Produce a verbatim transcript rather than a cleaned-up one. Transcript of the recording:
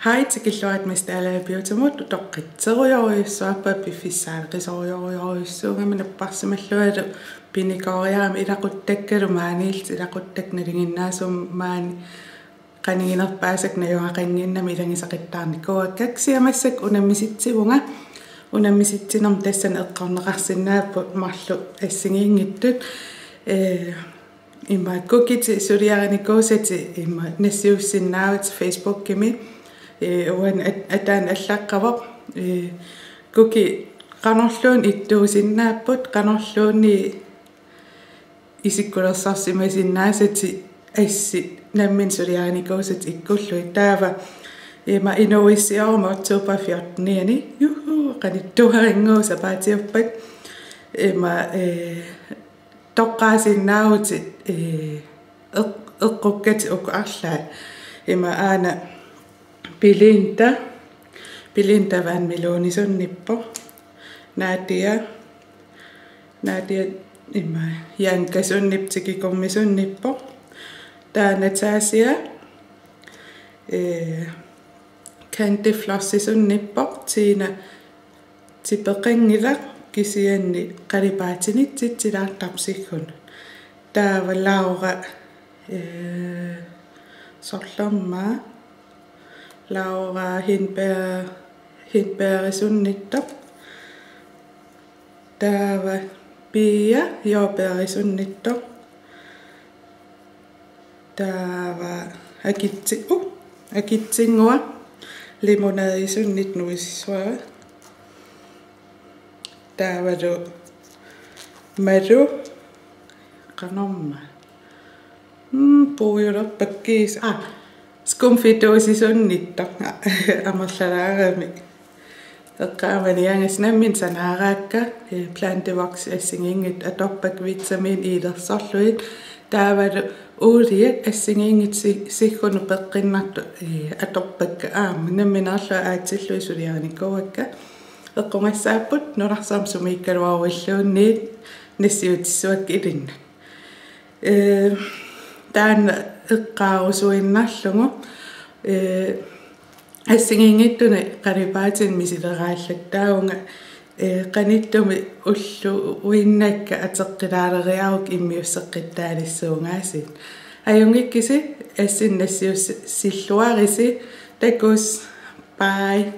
Hej, tikilluarit Miss Dalager Beautymut. Utoqqatserujorujussuarpunga, piffissaaleqisorujorujorujussuugama, napparsimallungalu pinikooriarama ilaquttakkalu maaniillutik, ilaquttakka nalinginnaasumik maani qaniginerpaasakka najugaqannginnami ilagisaqattaarnikuuakka. Kisianni massakkut unammisitsivunga. Unammisitsinermi tassani eqqorneqarsinnaapput marluk assigiinngitsut. Ee, ima kukitit suliarinikuusatit ima nassiussinnaavatit Facebookimi. Ee, uani at-, ataani allaqqavoq. Ee, kukit qanorluunniit ittuusinnaapput, qanorluunniit isikkulersorsimasinnaasatit assit nammineq suliarinikuusatit ikkullugit. Taava ima inuuissiorama oktober fjortenianni. Juhu, qanittuarinnguuvoq, sapaatiuppat. Ima, ee, toqqaasinnaavutit, ee, eq-, eqqukkatit uku arlaat. Ima aana Belinda, Belinda vandmelonisunnippoq. Nadia, Nadia ima Jankasunnipput, tikikummisunnippoq. Taava Natasha, ee, Candy Flossisunnippoq. Tina tipeqanngilaq kisianni qalipaatinitsit tilaartarput siggunut. Taava Laura, ee, sorlerma Laura Hindberg, Hindbergisunnittoq. Taava Pia jordbærisunnittoq. Taava akitsi-, uh, akitsinngua limonadisunnittoq nuissuara. Taavalu Malu, qanormaa. Mm, puujulerpakka kiisa. Ah, skumfidusisunnittoq. Amerlalaarami. Eqqaamaniagassi nammineq sanaaraakka, ee, Plantevox assigiinngitsut atorpakka, vitamin E-lersorlugit. Taavalu uuliat assigiinngitsut si-, siggunut peqqinnartut, ee, atorpakka, aamma nammineerlugit aatsillugit suliarinikuuakka. Eqqugassaapput, nunarsuarmi sumiikkaluaruilluunniit nassiutissavakka ilinnut. Ee, taanna eqqaarusuinnarlugu, ee, assigiinngitsunik qalipaatinik misileraallattaavunga, ee, qanittumi ulluinnakka ateqqilaaleriarukku immiusseqqittaalissuungaasiit. Ajunngikkisi, assinnik nassiussilluarisi, takuss', bye.